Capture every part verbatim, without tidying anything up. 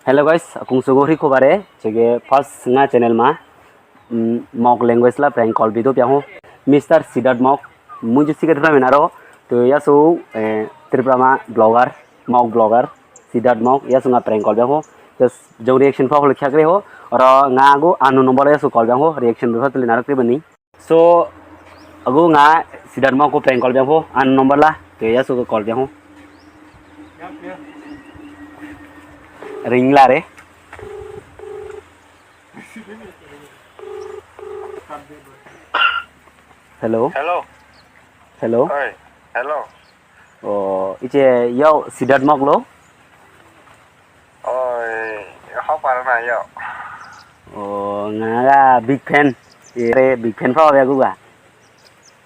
Hello guys, akung sugo ri khubare, chege first nga channel ma, mm, Mok language la prank call video piang ho. Mister Siddharth Mok, muju sikat ra menaro, to yasu, eh, Tripura ma blogger, Mok blogger, Siddharth Mok, yasu nga prank call piang ho. Just jong reaction pa hol khakre ho, ora nga go anu number yasu call piang ho, reaction pa tuli narak bani. So, agu nga Siddharth Mok ko prank call piang ho, an number la, te yasu ko call piang ho. Ring la re. Hello. Hello. Hello. Oi, hello. O, iche yo Siddharth Mok lo. Oi, hau para na yo. O, nga ga big fan. Ere big fan pa ya gu ga.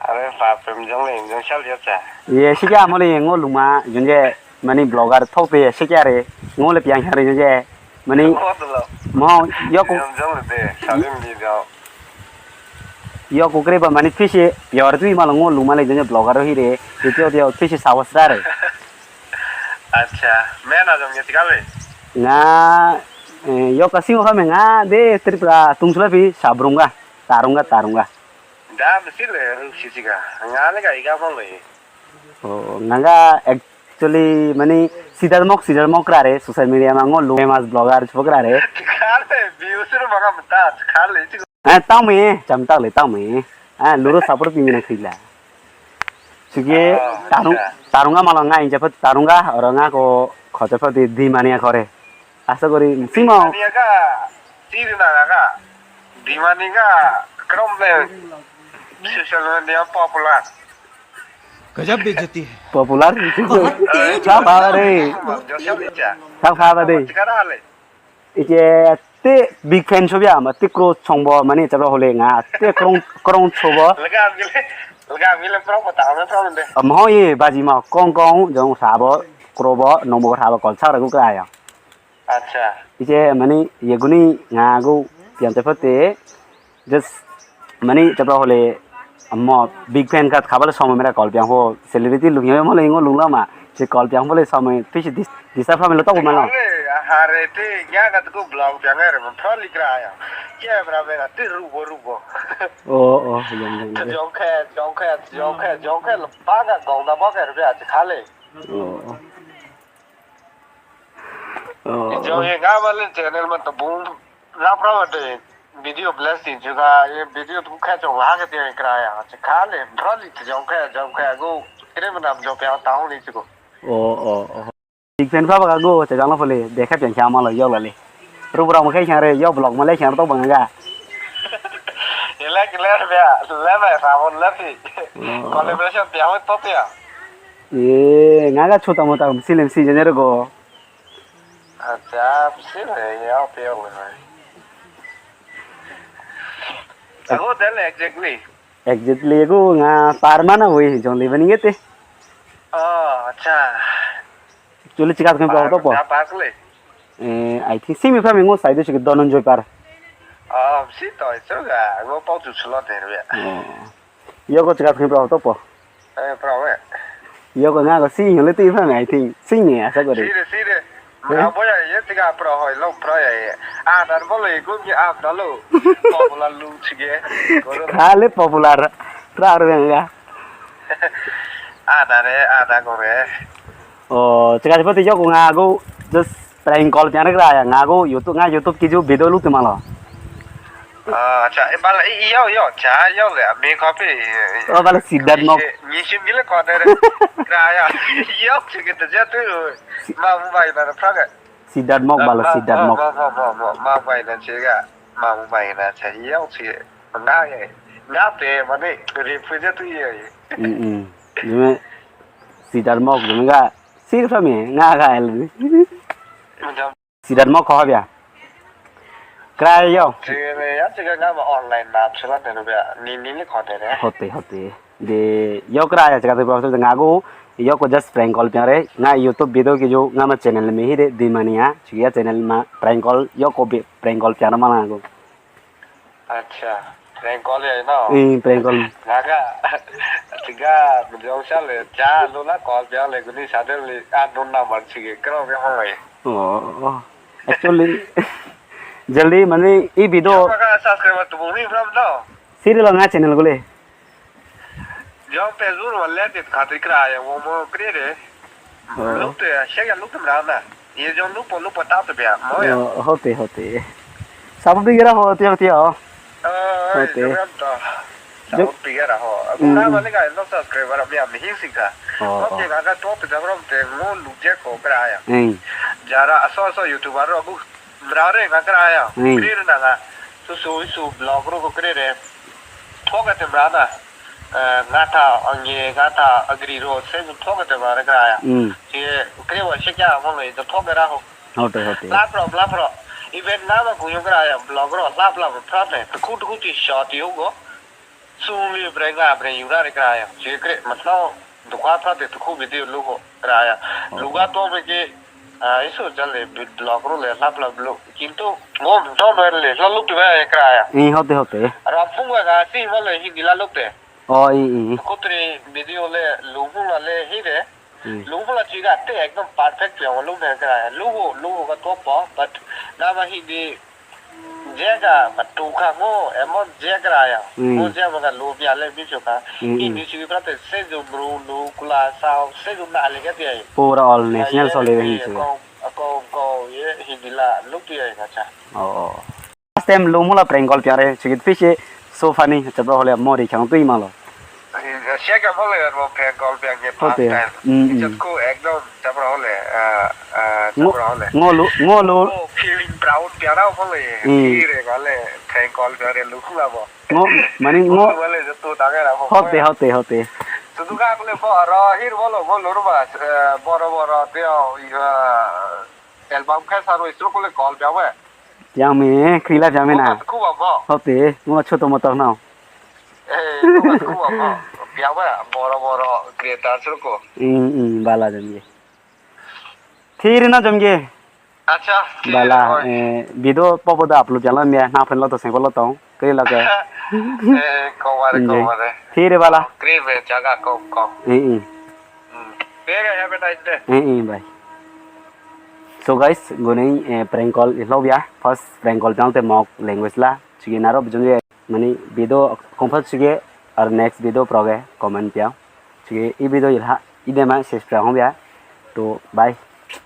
Are fa pem jong le jong shal ya cha. Ye, shikya mo le ngo luma jong je mani blogger thok te shikya re. Ngo le piang hari jong je. Mani mo yo ku. Yo ku kre ba mani fish yor tui ma lo ngo luma le jong blogger hi re. Yo yo fish sawas da re. Acha, mena jong ye tikale. Nga, eh, yo ka singo ka me nga de Tripura tung sula pi sabrunga, tarunga, tarunga. Da, mesti le, sisi ka. Nga le ka iga mo le. O, nga ga actually mani Siddharth Mok, Siddharth Mok ra re, social media ma ngo lu famous blogger chupok ra re. Kale, views ru manga mata, kale, ichi. Eh, tang me, cham tak le, tang me. Eh, luru support pi mina khila. Sige, tarung, tarunga ma lo nga inja phat, tarunga, ora nga ko khocha phat di, di mania kore. Asa kori, simo. Dimania ka, siri na ka. Dimania ka, krom le, social media popular. Gajab bejati hai. Popular? Sa baba de. Sa baba de. Ike te big fan chobia ma te kro chongbo mani chabra hole nga te krong krong chobo. Laga mile, laga mile pro ko ta me pro de. Am ho ye baji ma kong kong jong sabo krobo nombo sabo kol chara ku kaya. Acha. Ije mani yeguni nga gu piante pate. Just mani chapra hole mo big fan ka khabale somoi mera call piang ho celebrity lung yo mo le ngo lung lama. Che call piang bole somoi pishi dis disturb family to ko malo. Are, are te ya ka tu blog piang are mo pro likra ya. Ye bra mera te rubo rubo. O o yang yang. Jong khe, jong khe, jong khe, jong khe lo pa ka gong da mo khe ru ya che khale. O o. Oh. Jong ye ga ma le channel ma to bung ra pra ma de video blessing juga ye video tu kha jong ha ke de kra ya. Che kha le bro li jong kha jong kha go kre ma nam jong pya ta hong li chu go. Oh oh oh. Big fan pra ba go che jang lo fo le de kha pya kya ma lo yo la le. Ru bra ma kha kya re yo blog ma le kya to bang ga. Ye la ke le ya le ma sa bon la ti. Collaboration pya ho to pya. E, nga ga chota mota, msi le msi, janero go. Acha, msi le, ya, o peo, we. Ago, tele, exactly. Exactly, go nga parmana, we, jon le bani ngete. Oh, acha. Chule chikat khen pa to po. Ya, pa le. E, I think, simi pa mi ngo sai de chik donon joy par. Oh, msi to, so ga, go pau tu sulo de, ya. Oh. Yoko chika khin pro topo. Eh, pro we. Yoko nga ko si le ti fa me, I think. Si me asa ko de. Sire, sire. Nga boya ye chika pro hoi lo pro ya ye. A dar bolo ye ku ki a dalo. Popular lu chige. Kale popular. Ra ru nga. A dare, a da ko re. O, chika chika ti yoko nga go just prank call piang ra ya nga go YouTube nga YouTube ki ju video lu te malo. Acha, e bala i yo yo cha yo le mi copy. O bala Siddharth Mok. Ni shi mi le ko de re. Ra ya. Yo chi ke te ja tu. Ma mu bai na pra ga. Siddharth Mok bala Siddharth Mok. Ma bai na chi ga. Ma mu bai na cha yo chi. Nga ye. Nga pe ma ne. Ri pu ja tu ye. Mm. Jime Siddharth Mok jime ga. Sir fa me nga ga el. Siddharth Mok kho bia. Kra yo. Chige ya chige nga ma online na chula de bia. Ni ni ni kho de ne. Hote hote. De yo kra ya chika de professor nga go. Yo ko just prank call piang re. Nga YouTube video ki ju nga ma channel me hi de di mania. Chige ya channel ma prank call yo ko bi prank call piang ma nga go. Acha, prank call ya no. Ih, prank call. Nga ka, tiga, mujong sale, ja, luna call ja le guni sadel li, a nun na man sige, kro ke hong le. Oh, oh. Actually, jaldi mane i video. Maka subscriber tu bumi from do. Siri lo nga channel gule. Jom pe zuru wa leti khati kra ya wo mo krere. Oh. Lukte, shega lukte mrana. Ye jom lupo lupo tatu bia mo ya. Oh, hote, hote. Sabu bigera ho tio tio. Hote. Jom to. Sabu bigera ho. Kuna mane ga no subscriber mi ami hisika. Oh. Hote ga ga to pe jabrom te mo lukje ko kra ya. Jara aso aso YouTuber ro bu Mrare nga kra ya. Kri re na nga. Su su su blog ro ko kri re. Thoka te mrana. Nga ta ange nga ta agri ro se su thoka te mrare kra ya. Ti kri wa shekya mo le to thoka ra ho. Hote, hote. La pro, la pro. Even nga ma ku yo kra ya blog ro la bla bla pra te. Ku tu ku ti shot yo go. Suli bre nga bre yura re kra ya. Ti kri ma no. Dukha pra te tuku video lugo. Raya. Luga to me ke, ah, isu jale blog ro le la bla bla. Kintu ngo to no le la lukte ve kraya. I hote hote. Ra funga ga si mo le hindi la lukte. O i i. Kutri video le lugu la le hire. Lugu la chiga te ekdom perfect pe o lukte kraya. Lugu lugu ga to pa, but nama hindi Jega, matuka ngo, emon jega ya. Ngo jega maka lu bia le mi chuka. Ini si pra te se ju bru lu kula sa se ju na le ke ti ai. Pura all national so le hin si. Ko ko ko ye hindi la lu ti ai ka cha. Oh. Last time lu mula prank call pyare chikit fish so funny cha bro le mori chang tu imalo. Sheka mo le mo prank call pia nge past time. Chat ko ekdom cha bro le. Ngo lo, ngo lo. Feeling proud pia ra mo le. Ire ga le prank call pia re lu la bo. Ngo mani ngo. Hote hote hote. Tu tu ga le bo ro hir bo lo bo lo ba boro boro te o album ka sa ro isro ko le call pia we. Pyang me, kri la pyang me na. Hote, ngo choto motor na. Eh, kuwa kuwa ko. Pia wa boro boro creator suru ko. Mm, mm, bala jam ye. Thiri na jam ye. Acha. Bala, eh, video popo da upload jala me na phen lo to sen ko lo to. Kri la ka. Eh, ko wa ko wa. Thiri bala. Kri ve jaga ko ko. Mm, mm. Bye, have a nice day. Mm, mm, bye. So guys, guni, eh, prank call ihlo bia. First prank call jang te mok language la. Chigi naro bijong ye. Mani video comfort chige ar next video proge comment pia. Chige i video ilha idema ses pra hong bia. To bye.